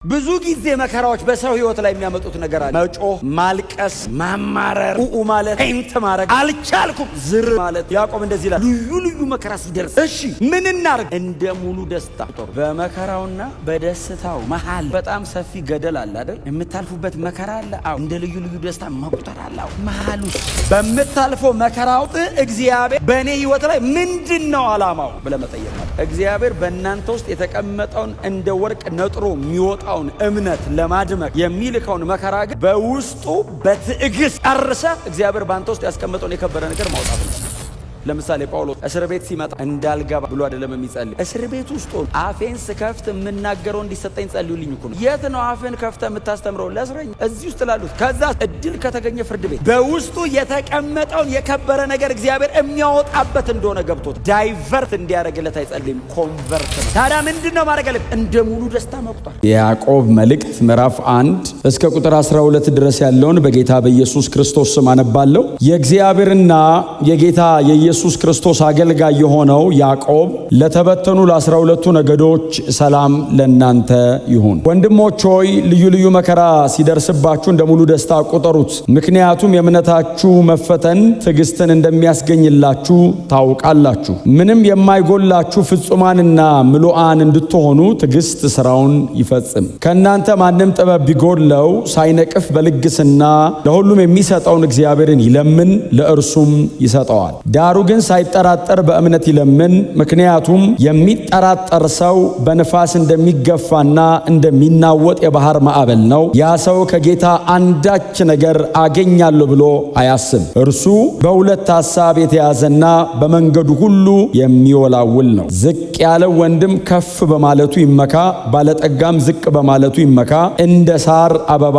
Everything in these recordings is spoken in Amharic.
ብዙ ጊዜ መከራዎች በሰው ህይወት ላይ የሚያመጡት ነገር አለ። መጮህ፣ ማልቀስ፣ ማማረር፣ ኡኡ ማለት፣ faint ማድረግ፣ አልቻልኩም ዝር ማለት። ያዕቆብ እንደዚህ ይላል፣ ልዩ ልዩ መከራ ሲደርስ እሺ ምን እናርግ? እንደ ሙሉ ደስታ ቁጠሩ። በመከራውና በደስታው መሃል በጣም ሰፊ ገደል አለ አይደል? የምታልፉበት መከራ አለ። አዎ፣ እንደ ልዩ ልዩ ደስታ መቁጠር አለ። አዎ፣ መሃል ውስጥ በምታልፈው መከራ ውስጥ እግዚአብሔር በእኔ ህይወት ላይ ምንድን ነው ዓላማው ብለህ መጠየቅ አለ። እግዚአብሔር በእናንተ ውስጥ የተቀመጠውን እንደ ወርቅ ነጥሮ የሚወጣውን እምነት ለማድመቅ የሚልከውን መከራ ግን በውስጡ በትዕግስት ጨርሰህ እግዚአብሔር በአንተ ውስጥ ያስቀመጠውን የከበረ ነገር ማውጣት ነው። ለምሳሌ ጳውሎስ እስር ቤት ሲመጣ እንዳልገባ ብሎ አይደለም የሚጸልይ። እስር ቤት ውስጥ ሆኖ አፌን ስከፍት የምናገረው እንዲሰጠኝ ጸልዩልኝ እኮ ነው። የት ነው አፍን ከፍተህ የምታስተምረው? ለእስረኛ እዚህ ውስጥ ላሉት። ከዛ እድል ከተገኘ ፍርድ ቤት በውስጡ የተቀመጠውን የከበረ ነገር እግዚአብሔር የሚያወጣበት እንደሆነ ገብቶት divert እንዲያደርግለት አይጸልይም፣ convert ነው። ታዲያ ምንድን ነው ማድረግ ያለብን? እንደ ሙሉ ደስታ መቁጠር። የያዕቆብ መልእክት ምዕራፍ 1 እስከ ቁጥር 12 ድረስ ያለውን በጌታ በኢየሱስ ክርስቶስ ስም አነባለሁ። የእግዚአብሔርና የጌታ የኢየሱስ ክርስቶስ አገልጋይ የሆነው ያዕቆብ ለተበተኑ ለ12ቱ ነገዶች ሰላም ለእናንተ ይሁን። ወንድሞች ሆይ፣ ልዩ ልዩ መከራ ሲደርስባችሁ እንደ ሙሉ ደስታ ቁጠሩት፣ ምክንያቱም የእምነታችሁ መፈተን ትዕግስትን እንደሚያስገኝላችሁ ታውቃላችሁ። ምንም የማይጎላችሁ ፍጹማንና ምሉዓን እንድትሆኑ ትዕግስት ስራውን ይፈጽም። ከእናንተ ማንም ጥበብ ቢጎድለው ሳይነቅፍ በልግስና ለሁሉም የሚሰጠውን እግዚአብሔርን ይለምን፣ ለእርሱም ይሰጠዋል። ዳሩ ግን ሳይጠራጠር በእምነት ይለምን፣ ምክንያቱም የሚጠራጠር ሰው በንፋስ እንደሚገፋና እንደሚናወጥ የባህር ማዕበል ነው። ያ ሰው ከጌታ አንዳች ነገር አገኛለሁ ብሎ አያስብ። እርሱ በሁለት ሐሳብ የተያዘና በመንገዱ ሁሉ የሚወላውል ነው። ዝቅ ያለው ወንድም ከፍ በማለቱ ይመካ፣ ባለጠጋም ዝቅ በማለቱ ይመካ፣ እንደ ሳር አበባ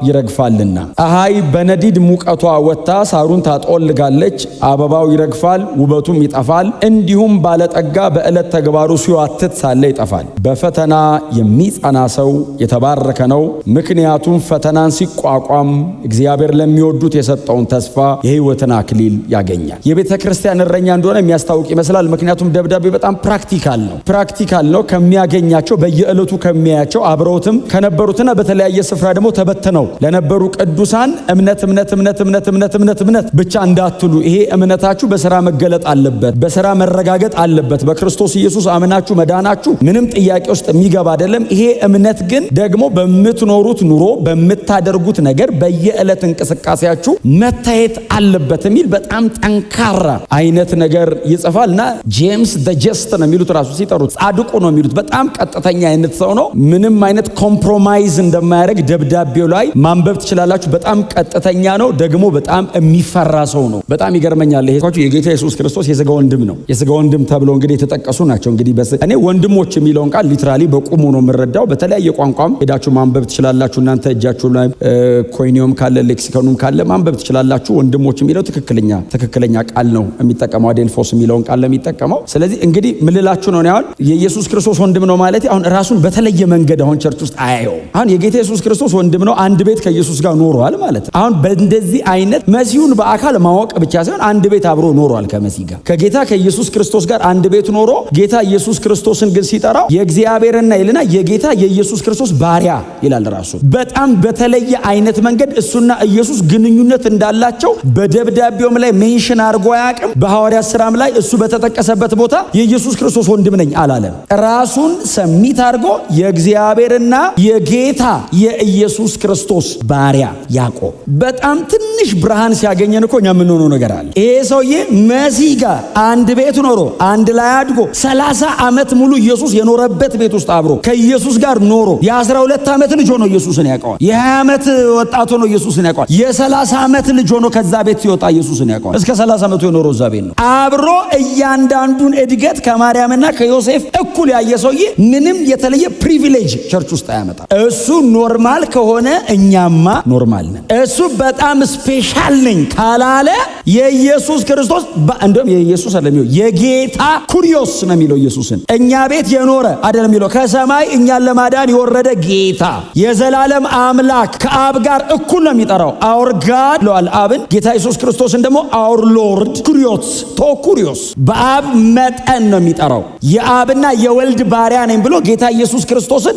ይረግፋልና። ፀሐይ በነዲድ ሙቀቷ ወጥታ ሳሩን ታጠወልጋለች፣ አበባው ይረግፋል፣ ውበቱም ይጠፋል። እንዲሁም ባለጠጋ በዕለት ተግባሩ ሲዋትት ሳለ ይጠፋል። በፈተና የሚጸና ሰው የተባረከ ነው፣ ምክንያቱም ፈተናን ሲቋቋም እግዚአብሔር ለሚወዱት የሰጠውን ተስፋ የሕይወትን አክሊል ያገኛል። የቤተ ክርስቲያን እረኛ እንደሆነ የሚያስታውቅ ይመስላል። ምክንያቱም ደብዳቤ በጣም practical ነው። Practical ነው። ከሚያገኛቸው፣ በየዕለቱ ከሚያያቸው፣ አብረውትም ከነበሩትና በተለያየ ስፍራ ደግሞ ተበትነው ለነበሩ ቅዱሳን እምነት፣ እምነት፣ እምነት፣ እምነት፣ እምነት፣ እምነት፣ እምነት ብቻ እንዳትሉ፣ ይሄ እምነታችሁ በስራ መገለጥ አለበት፣ በስራ መረጋገጥ አለበት። በክርስቶስ ኢየሱስ አምናችሁ መዳናችሁ ምንም ጥያቄ ውስጥ የሚገባ አይደለም። ይሄ እምነት ግን ደግሞ በምትኖሩት ኑሮ፣ በምታደርጉት ነገር፣ በየዕለት እንቅስቃሴያችሁ መታየት አለበት የሚል በጣም ጠንካራ አይነት ነገር ይጽፋል እና James the Just ነው የሚሉት፣ ራሱ ሲጠሩት ጻድቁ ነው የሚሉት። በጣም ቀጥተኛ አይነት ሰው ነው። ምንም አይነት compromise እንደማያደርግ ደብዳቤው ላይ ማንበብ ትችላላችሁ። በጣም ቀጥተኛ ነው። ደግሞ በጣም የሚፈራ ሰው ነው። በጣም ይገርመኛል። ይሄ የጌታ ኢየሱስ ክርስቶስ የስጋ ወንድም ነው። የስጋ ወንድም ተብሎ እንግዲህ የተጠቀሱ ናቸው። እንግዲህ እኔ ወንድሞች የሚለውን ቃል literally በቁሙ ነው የምረዳው። በተለያየ ቋንቋም ሄዳችሁ ማንበብ ትችላላችሁ። እናንተ እጃችሁ ላይ ኮይኔውም ካለ lexicon ኑም ካለ ማንበብ ትችላላችሁ። ወንድሞች የሚለው ትክክለኛ ትክክለኛ ቃል ነው የሚጠቀመው። አዴልፎስ የሚለውን ቃል ነው የሚጠቀመው። ስለዚህ እንግዲህ ምልላችሁ ነው፣ አሁን የኢየሱስ ክርስቶስ ወንድም ነው ማለት አሁን ራሱን በተለየ መንገድ አሁን church ውስጥ አያየውም። አሁን የጌታ ኢየሱስ ክርስቶስ ወንድም ነው፣ አንድ ቤት ከኢየሱስ ጋር ኖሯል ማለት አሁን በእንደዚህ አይነት መሲሁን በአካል ማወቅ ብቻ ሳይሆን አንድ ቤት አብሮ ኖሯል ከመሲህ ጋር፣ ከጌታ ከኢየሱስ ክርስቶስ ጋር አንድ ቤት ኖሮ ጌታ ኢየሱስ ክርስቶስን ግን ሲጠራው የእግዚአብሔርና ይልና የጌታ የኢየሱስ ክርስቶስ ባሪያ ይላል ራሱ። በጣም በተለየ አይነት መንገድ እሱና ኢየሱስ ግንኙነት እንዳላቸው በደብዳቤውም ላይ mention አድርጎ አያውቅም። በሐዋርያት ስራም ላይ እሱ በተጠቀሰበት ቦታ የኢየሱስ ክርስቶስ ወንድም ነኝ አላለም። ራሱን submit አድርጎ የእግዚአብሔርና የጌታ የኢየሱስ ክርስቶስ ባሪያ ያዕቆብ። በጣም ትንሽ ብርሃን ሲያገኘን እኮ እኛ የምንሆነው ነገር አለ። ይሄ ሰውዬ መሲህ ጋር አንድ ቤት ኖሮ፣ አንድ ላይ አድጎ፣ 30 ዓመት ሙሉ ኢየሱስ የኖረበት ቤት ውስጥ አብሮ ከኢየሱስ ጋር ኖሮ፣ የ12 ዓመት ልጅ ሆኖ ኢየሱስን ያውቀዋል። የ20 ዓመት ወጣት ሆኖ ኢየሱስን ያውቀዋል። የ30 ዓመት ልጅ ሆኖ ከዛ ቤት ሲወጣ ኢየሱስን ያውቀዋል። እስከ 30 ዓመቱ የኖረው እዛ ቤት ነው። አብሮ እያንዳንዱን እድገት ከማርያምና ከዮሴፍ እኩል ያየ ሰውዬ ምንም የተለየ privilege church ውስጥ አያመጣም። እሱ normal ከሆነ እኛማ normal ነን። እሱ በጣም special ነኝ ካላለ የኢየሱስ ክርስቶስ እንደውም የኢየሱስ አይደለም የሚለው፣ የጌታ ኩሪዮስ ነው የሚለው። ኢየሱስን እኛ ቤት የኖረ አይደለም የሚለው፣ ከሰማይ እኛን ለማዳን የወረደ ጌታ፣ የዘላለም አምላክ፣ ከአብ ጋር እኩል ነው የሚጠራው። Our God ይለዋል አብን። ጌታ ኢየሱስ ክርስቶስን ደግሞ our Lord ኩሪዮስ፣ ቶ ኩሪዮስ፣ በአብ መጠን ነው የሚጠራው። የአብና የወልድ ባሪያ ነኝ ብሎ ጌታ ኢየሱስ ክርስቶስን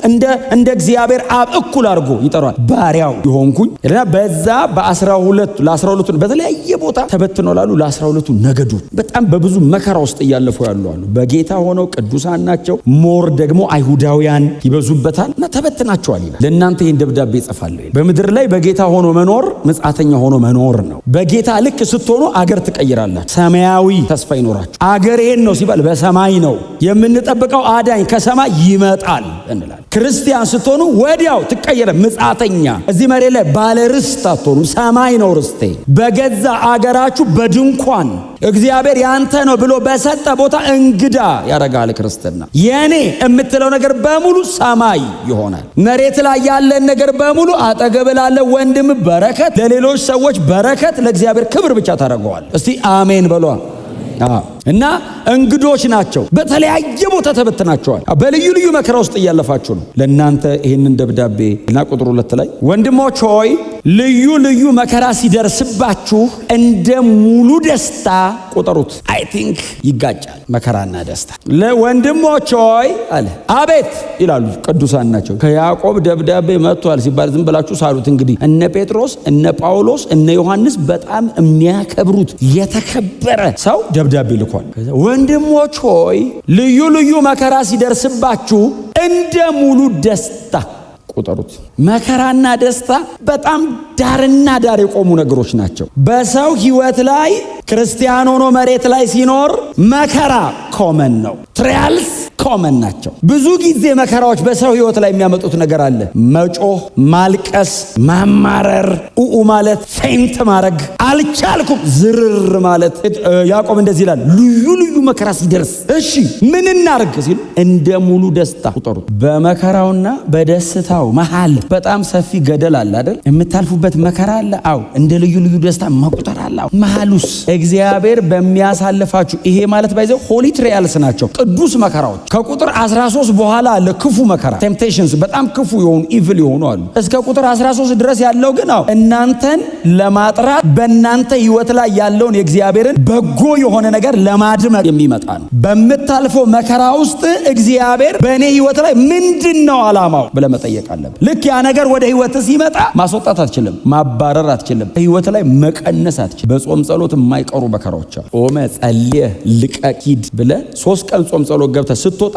እንደ እግዚአብሔር አብ እኩል አድርጎ ይጠራዋል። ባሪያው የሆንኩኝ እና በዛ በ12 ለ12ቱ በተለያየ ቦታ ተበትነው ላሉ ለ12ቱ ነገዱ፣ በጣም በብዙ መከራ ውስጥ እያለፉ ያሉ አሉ። በጌታ ሆነው ቅዱሳን ናቸው። More ደግሞ አይሁዳውያን ይበዙበታል እና ተበትናቸዋል ይላል። ለእናንተ ይህን ደብዳቤ እጽፋለሁ ይላል። በምድር ላይ በጌታ ሆኖ መኖር መጻተኛ ሆኖ መኖር ነው። በጌታ ልክ ስትሆኑ አገር ትቀይራላችሁ። ሰማያዊ ተስፋ ይኖራችሁ። አገር ይሄን ነው ሲባል በሰማይ ነው የምንጠብቀው፣ አዳኝ ከሰማይ ይመጣል እንላለን። ክርስቲያን ስትሆኑ ወዲያው ትቀየረ። መጻተኛ፣ እዚህ መሬት ላይ ባለ ርስት አትሆኑም። ሰማይ ነው ርስቴ። በገዛ አገራችሁ በድንኳን እግዚአብሔር ያንተ ነው ብሎ በሰጠ ቦታ እንግዳ ያረጋል። ክርስትና የኔ የምትለው ነገር በሙሉ ሰማይ ይሆናል። መሬት ላይ ያለን ነገር በሙሉ አጠገብ ላለ ወንድም በረከት፣ ለሌሎች ሰዎች በረከት፣ ለእግዚአብሔር ክብር ብቻ ታደርገዋል። እስቲ አሜን በሏ። እና እንግዶች ናቸው። በተለያየ ቦታ ተበትናቸዋል። በልዩ ልዩ መከራ ውስጥ እያለፋችሁ ነው። ለእናንተ ይህንን ደብዳቤ እና ቁጥር 2 ላይ ወንድሞች ሆይ፣ ልዩ ልዩ መከራ ሲደርስባችሁ እንደ ሙሉ ደስታ ቁጠሩት። I think ይጋጫል መከራና ደስታ። ለወንድሞች ሆይ አለ። አቤት ይላሉ፣ ቅዱሳን ናቸው። ከያዕቆብ ደብዳቤ መጥቷል ሲባል ዝም ብላችሁ ሳሉት። እንግዲህ እነ ጴጥሮስ፣ እነ ጳውሎስ፣ እነ ዮሐንስ በጣም የሚያከብሩት የተከበረ ሰው ደብዳቤ ልኳል። ወንድሞች ሆይ፣ ልዩ ልዩ መከራ ሲደርስባችሁ እንደ ሙሉ ደስታ ቁጠሩት። መከራና ደስታ በጣም ዳርና ዳር የቆሙ ነገሮች ናቸው። በሰው ሕይወት ላይ ክርስቲያን ሆኖ መሬት ላይ ሲኖር መከራ common ነው። Trials common ናቸው። ብዙ ጊዜ መከራዎች በሰው ሕይወት ላይ የሚያመጡት ነገር አለ። መጮህ፣ ማልቀስ፣ ማማረር፣ ኡኡ ማለት፣ faint ማድረግ፣ አልቻልኩም ዝርር ማለት። ያዕቆብ እንደዚህ ይላል፣ ልዩ ልዩ መከራ ሲደርስ እሺ ምን እናርግ ሲሉ እንደ ሙሉ ደስታ ቁጠሩት። በመከራውና በደስታው መሃል በጣም ሰፊ ገደል አለ አይደል? የምታልፉበት መከራ አለ። አው እንደ ልዩ ልዩ ደስታ መቁጠር አለ። አው መሃሉስ እግዚአብሔር በሚያሳልፋችሁ፣ ይሄ ማለት by the way holy trials ናቸው፣ ቅዱስ መከራዎች። ከቁጥር 13 በኋላ አለ ክፉ መከራ፣ temptations፣ በጣም ክፉ የሆኑ፣ evil የሆኑ አሉ። እስከ ቁጥር 13 ድረስ ያለው ግን አው እናንተን ለማጥራት፣ በእናንተ ህይወት ላይ ያለውን የእግዚአብሔርን በጎ የሆነ ነገር ለማድመቅ የሚመጣ ነው። በምታልፈው መከራ ውስጥ እግዚአብሔር በእኔ ህይወት ላይ ምንድን ነው አላማው ብለህ መጠየቅ አለብህ። ልክ ያ ነገር ወደ ህይወት ሲመጣ ማስወጣት አትችልም፣ ማባረር አትችልም፣ ህይወት ላይ መቀነስ አትችልም። በጾም ጸሎት የማይቀሩ መከራዎች አሉ። ጾመ ጸልየ ልቀቅ ሂድ ብለህ 3 ቀን ጾም ጸሎት ገብተህ ስትወጣ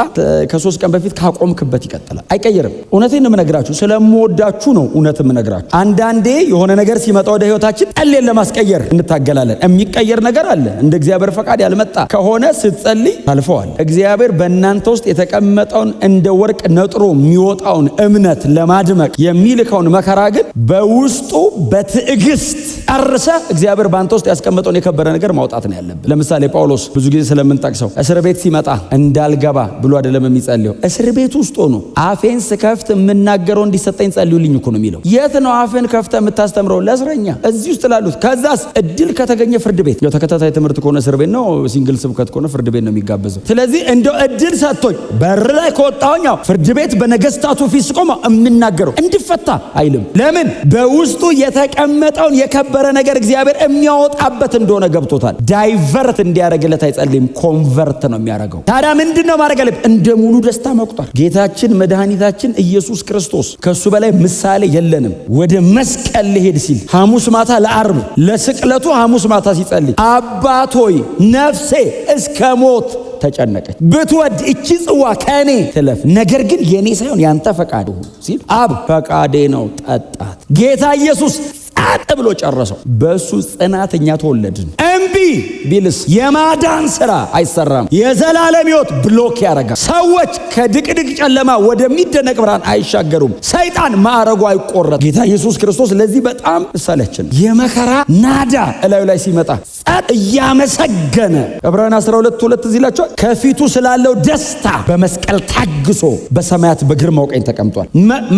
ከ3 ቀን በፊት ካቆምክበት ይቀጥላል፣ አይቀይርም። እውነቴን ነው የምነግራችሁ፣ ስለምወዳችሁ ነው እውነት የምነግራችሁ። አንዳንዴ የሆነ ነገር ሲመጣ ወደ ህይወታችን ጸልየን ለማስቀየር እንታገላለን። የሚቀየር ነገር አለ። እንደ እግዚአብሔር ፈቃድ ያልመጣ ከሆነ ስትጸልይ ታልፈዋል። እግዚአብሔር በእናንተ ውስጥ የተቀመጠውን እንደ ወርቅ ነጥሮ የሚወጣውን እምነት ለማድመቅ የሚልከውን መከራ ግን በውስጡ በትዕግስት ጨርሰ እግዚአብሔር በአንተ ውስጥ ያስቀመጠውን የከበረ ነገር ማውጣት ነው ያለብን። ለምሳሌ ጳውሎስ፣ ብዙ ጊዜ ስለምንጠቅሰው፣ እስር ቤት ሲመጣ እንዳልገባ ብሎ አይደለም የሚጸልየው። እስር ቤት ውስጥ ሆኖ አፌን ስከፍት የምናገረው እንዲሰጠኝ ጸልዩልኝ እኮ ነው የሚለው። የት ነው አፍን ከፍተህ የምታስተምረው? ለእስረኛ፣ እዚህ ውስጥ ላሉት። ከዛስ እድል ከተገኘ ፍርድ ቤት። ያው ተከታታይ ትምህርት ከሆነ እስር ቤት ነው፣ single ስብከት ከሆነ ፍርድ ቤት ነው የሚጋበዘው። ስለዚህ እንደው እድል ሰጥቶኝ በር ላይ ከወጣሁኝ ፍርድ ቤት በነገስታቱ ፊት ስቆም የምናገረው እንድፈታ አይልም። ለምን? በውስጡ የተቀመጠውን የከበረ ነገር እግዚአብሔር የሚያወጣበት እንደሆነ ገብቶታል። Divert እንዲያደርግለት አይጸልይም፣ convert ነው የሚያደርገው። ታዲያ ምንድን ነው ማድረግ ያለብን? እንደ ሙሉ ደስታ መቁጠር። ጌታችን መድኃኒታችን ኢየሱስ ክርስቶስ፣ ከእሱ በላይ ምሳሌ የለንም። ወደ መስቀል ሊሄድ ሲል ሐሙስ ማታ ለአርብ ለስቅለቱ ሐሙስ ማታ ሲጸልይ አባት ሆይ፣ ነፍሴ እስከ ሞት ተጨነቀች፣ ብትወድ እቺ ጽዋ ከእኔ ትለፍ፣ ነገር ግን የእኔ ሳይሆን ያንተ ፈቃድ ይሁን ሲል አብ ፈቃዴ ነው ጠጣት። ጌታ ኢየሱስ ጸጥ ብሎ ጨረሰው። በእሱ ጽናት እኛ ተወለድን። እምቢ ቢልስ የማዳን ስራ አይሰራም። የዘላለም ሕይወት block ያደርጋል። ሰዎች ከድቅድቅ ጨለማ ወደሚደነቅ ብርሃን አይሻገሩም። ሰይጣን ማዕረጉ አይቆረጥ። ጌታ ኢየሱስ ክርስቶስ ለዚህ በጣም ምሳሌያችን። የመከራ ናዳ እላዩ ላይ ሲመጣ ጸጥ እያመሰገነ፣ ዕብራውያን 12:2 እዚህ ይላቸዋል። ከፊቱ ስላለው ደስታ በመስቀል ታግሶ በሰማያት በግርማው ቀኝ ተቀምጧል።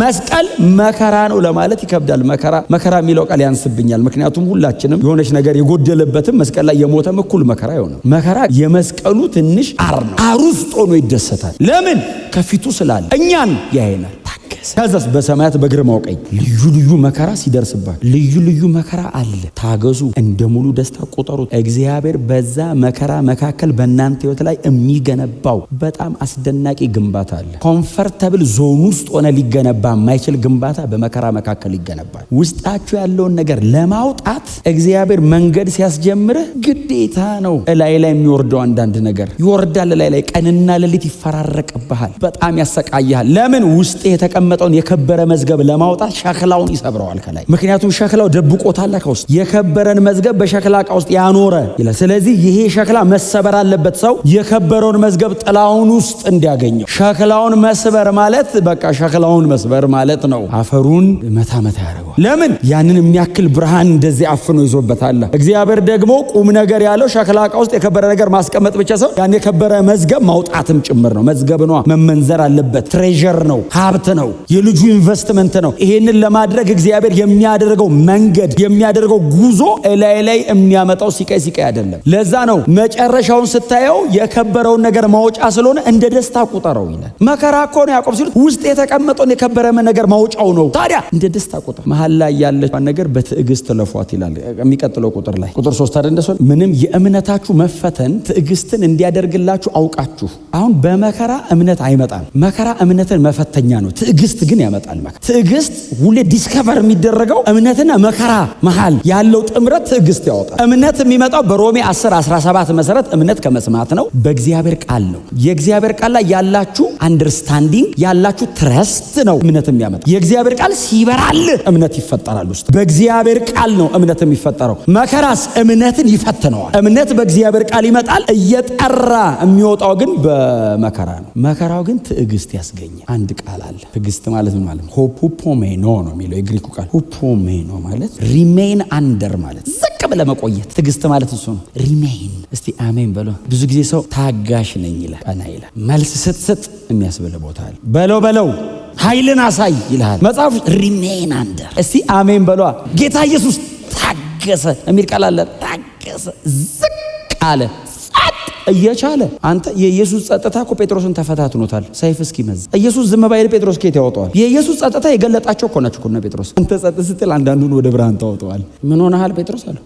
መስቀል መከራ ነው ለማለት ይከብዳል። መከራ መከራ የሚለው ቃል ያንስብኛል። ምክንያቱም ሁላችንም የሆነች ነገር የጎደለበትም መስቀል ላይ የሞተም እኩል መከራ አይሆንም። መከራ የመስቀሉ ትንሽ አር ነው። አር ውስጥ ሆኖ ይደሰታል። ለምን? ከፊቱ ስላለ እኛን ያየናል። ታገሰ። ከዛስ በሰማያት በግርማው ቀኝ። ልዩ ልዩ መከራ ሲደርስባችሁ፣ ልዩ ልዩ መከራ አለ። ታገሱ፣ እንደ ሙሉ ደስታ ቁጠሩት። እግዚአብሔር በዛ መከራ መካከል በእናንተ ህይወት ላይ የሚገነባው በጣም አስደናቂ ግንባታ አለ። Comfortable zone ውስጥ ሆነ ሊገነባ የማይችል ግንባታ በመከራ መካከል ይገነባል። ውስጣችሁ ያለውን ነገር ለማውጣት እግዚአብሔር መንገድ ሲያስጀምርህ ግዴታ ነው። እላይ ላይ የሚወርደው አንዳንድ ነገር ይወርዳል። እላይ ላይ ቀንና ሌሊት ይፈራረቅብሃል። በጣም ያሰቃይሃል። ለምን? ውስጥ የተቀመጠውን የከበረ መዝገብ ለማውጣት ሸክላውን ይሰብረዋል ከላይ። ምክንያቱም ሸክላው ደብቆታል ከውስጥ፣ የከበረን መዝገብ በሸክላ ዕቃ ውስጥ ያኖረ ይላል። ስለዚህ ይሄ ሸክላ መሰበር አለበት፣ ሰው የከበረውን መዝገብ ጥላውን ውስጥ እንዲያገኘው። ሸክላውን መስበር ማለት በቃ ሸክላውን መስበር ማለት ነው። አፈሩን መታ መታ ያደርገዋል። ለምን? ያንን የሚያክል ብርሃን እንደዚህ አፍኖ ይዞበታል። እግዚአብሔር ደግሞ ቁም ነገር ያለው ሸክላ ዕቃ ውስጥ የከበረ ነገር ማስቀመጥ ብቻ ሳይሆን ያን የከበረ መዝገብ ማውጣትም ጭምር ነው። መዝገብ ነዋ፣ መመንዘር አለበት። Treasure ነው፣ ሀብት ነው፣ የልጁ ኢንቨስትመንት ነው። ይሄንን ለማድረግ እግዚአብሔር የሚያደርገው መንገድ፣ የሚያደርገው ጉዞ እላይ ላይ የሚያመጣው ሲቃይ ሲቃይ አይደለም። ለዛ ነው መጨረሻውን ስታየው የከበረውን ነገር ማውጫ ስለሆነ እንደ ደስታ ቁጠረው ይላል። መከራ እኮ ነው ያዕቆብ ሲሉት ውስጥ የተቀመጠውን የከበረ ነገር ማውጫው ነው። ታዲያ እንደ ደስታ ቁጠር። መሀል ላይ ያለች ነገር በትዕግስት ለፏት ይላል። የሚቀጥለው ቁጥር ላይ፣ ቁጥር 3 አይደል? እንደሰው ምንም የእምነታችሁ መፈተን ትዕግስትን እንዲያደርግላችሁ አውቃችሁ። አሁን በመከራ እምነት አይመጣም። መከራ እምነትን መፈተኛ ነው። ትዕግስት ግን ያመጣል። መከራ ትዕግስት ሁሌ discover የሚደረገው እምነትና መከራ መሃል ያለው ጥምረት ትዕግስት ያወጣል። እምነት የሚመጣው በሮሜ 10 17 መሰረት እምነት ከመስማት ነው፣ በእግዚአብሔር ቃል ነው። የእግዚአብሔር ቃል ላይ ያላችሁ understanding፣ ያላችሁ trust ነው እምነት የሚያመጣው። የእግዚአብሔር ቃል ሲበራል እምነት ይፈጠራል ውስጥ። በእግዚአብሔር ቃል ነው እምነት የሚፈጠረው። መከራስ እምነትን ይፈትነዋል። እምነት በእግዚአብሔር ቃል ይመጣል። እየጠራ የሚወጣው ግን በመከራ ነው። መከራው ግን ትዕግስት ያስገኛል። አንድ ቃል አለ። ትዕግስት ማለት ምን ማለት ነው? ሁፖሜኖ ነው የሚለው የግሪኩ ቃል። ሁፖሜኖ ማለት remain under ማለት፣ ዝቅ ብለህ መቆየት። ትዕግስት ማለት እሱ ነው። Remain። እስቲ አሜን በሎ። ብዙ ጊዜ ሰው ታጋሽ ነኝ ይላል፣ ቀና ይላል። መልስ ስጥ ስጥ የሚያስብል ቦታ አለ። በለው በለው፣ ኃይልን አሳይ ይልሃል መጽሐፍ። Remain under። እስቲ አሜን በሏ። ጌታ ኢየሱስ ታገሰ የሚል ቃል አለ። ታገሰ፣ ዝቅ አለ፣ ጸጥ እየቻለ። አንተ የኢየሱስ ጸጥታ እኮ ጴጥሮስን ተፈታትኖታል። ሰይፍ እስኪመዝ ኢየሱስ ዝም ባይል ጴጥሮስ ከየት ያወጣዋል? የኢየሱስ ጸጥታ የገለጣቸው እኮ ናቸው እኮ ጴጥሮስ። አንተ ጸጥ ስትል አንዳንዱን ወደ ብርሃን ታወጣዋል። ምን ሆነሃል ጴጥሮስ አለ።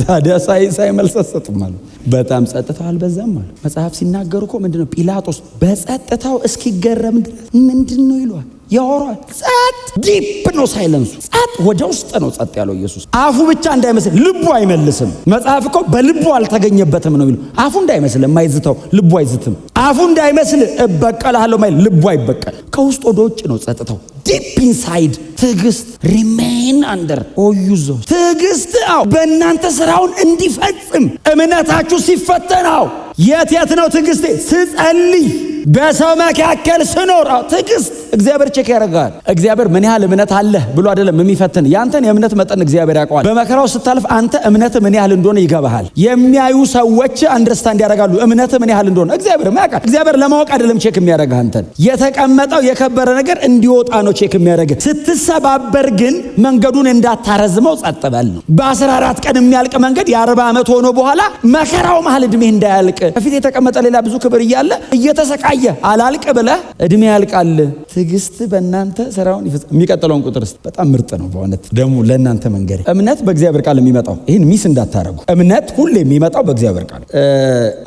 ታዲያ ሳይ ሳይ መልስ አትሰጥም አሉ። በጣም ጸጥታው አልበዛም አሉ። መጽሐፍ ሲናገሩ እኮ ምንድነው፣ ጲላጦስ በጸጥታው እስኪገረም ድረስ ምንድን ነው ይለዋል፣ ያወራል። ጸጥ፣ deep ነው silence ኡ። ጸጥ፣ ወደ ውስጥ ነው ጸጥ ያለው ኢየሱስ። አፉ ብቻ እንዳይመስል ልቡ አይመልስም። መጽሐፍ እኮ በልቡ አልተገኘበትም ነው የሚለው። አፉ እንዳይመስል የማይዝተው ልቡ አይዝትም። አፉ እንዳይመስል እበቀልሃለሁ ማይል ልቡ አይበቀል። ከውስጥ ወደ ውጭ ነው ጸጥታው። Deep inside ትዕግስት፣ remain under ኦዩዞ ትዕግስት። አዎ፣ በእናንተ ስራውን እንዲፈጽም እምነታችሁ ሲፈተናው። የት የት ነው ትዕግስቴ? ስጸልይ፣ በሰው መካከል ስኖር። አዎ፣ ትዕግስት እግዚአብሔር check ያደርጋል። እግዚአብሔር ምን ያህል እምነት አለህ ብሎ አይደለም የሚፈትን፣ ያንተን የእምነት መጠን እግዚአብሔር ያውቀዋል። በመከራው ስታልፍ አንተ እምነት ምን ያህል እንደሆነ ይገባሃል። የሚያዩ ሰዎች understand ያደርጋሉ እምነት ምን ያህል እንደሆነ። እግዚአብሔር ያውቃል። እግዚአብሔር ለማወቅ አይደለም check የሚያደርግህ፣ አንተን የተቀመጠው የከበረ ነገር እንዲወጣ ነው check የሚያደርግህ። ስትሰባበር ግን መንገዱን እንዳታረዝመው ጸጥ በል ነው። በ14 ቀን የሚያልቅ መንገድ የ40 ዓመት ሆኖ በኋላ መከራው መሃል እድሜ እንዳያልቅ፣ በፊት የተቀመጠ ሌላ ብዙ ክብር እያለ እየተሰቃየ አላልቅ ብለህ እድሜ ያልቃል። ትዕግስት በእናንተ ስራውን ይፈጽም። የሚቀጥለውን ቁጥር በጣም ምርጥ ነው በእውነት፣ ደግሞ ለእናንተ መንገድ እምነት በእግዚአብሔር ቃል የሚመጣው፣ ይህን miss እንዳታረጉ። እምነት ሁሌ የሚመጣው በእግዚአብሔር ቃል።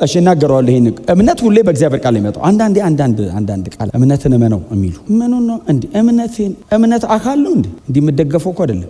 እሺ እናገረዋለሁ። ይህን እምነት ሁሌ በእግዚአብሔር ቃል የሚመጣው፣ አንዳንዴ አንዳንድ አንዳንድ ቃል እምነትን እመነው የሚሉ ምኑ ነው እንዲ? እምነትን እምነት አካል ነው እንዲ? እንዲህ የምደገፈው እኮ አይደለም።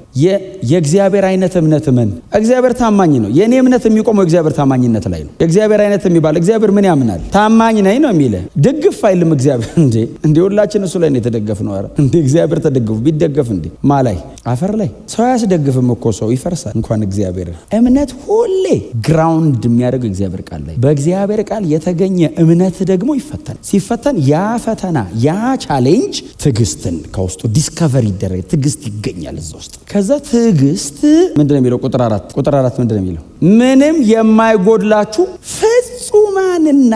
የእግዚአብሔር አይነት እምነት እመን። እግዚአብሔር ታማኝ ነው። የእኔ እምነት የሚቆመው የእግዚአብሔር ታማኝነት ላይ ነው። የእግዚአብሔር አይነት የሚባል፣ እግዚአብሔር ምን ያምናል? ታማኝ ነኝ ነው የሚለ። ድግፍ አይልም እግዚአብሔር። እንዴ እንዴ፣ ሁላችን እሱ ላይ ነው የተደገፍነው። ኧረ እንዴ፣ እግዚአብሔር ተደግፉ ቢደገፍ እንዴ ማላይ አፈር ላይ ሰው አያስደግፍም እኮ፣ ሰው ይፈርሳል። እንኳን እግዚአብሔር። እምነት ሁሌ ground የሚያደርገው እግዚአብሔር ቃል ላይ። በእግዚአብሔር ቃል የተገኘ እምነት ደግሞ ይፈተን። ሲፈተን ያ ፈተና፣ ያ challenge ትዕግስትን ከውስጡ discover ይደረግ፣ ትዕግስት ይገኛል እዛ ውስጥ። ከዛ ትዕግስት ምንድን ነው የሚለው? ቁጥር 4፣ ቁጥር 4 ምንድን ነው የሚለው? ምንም የማይጎድላችሁ ፍጹማንና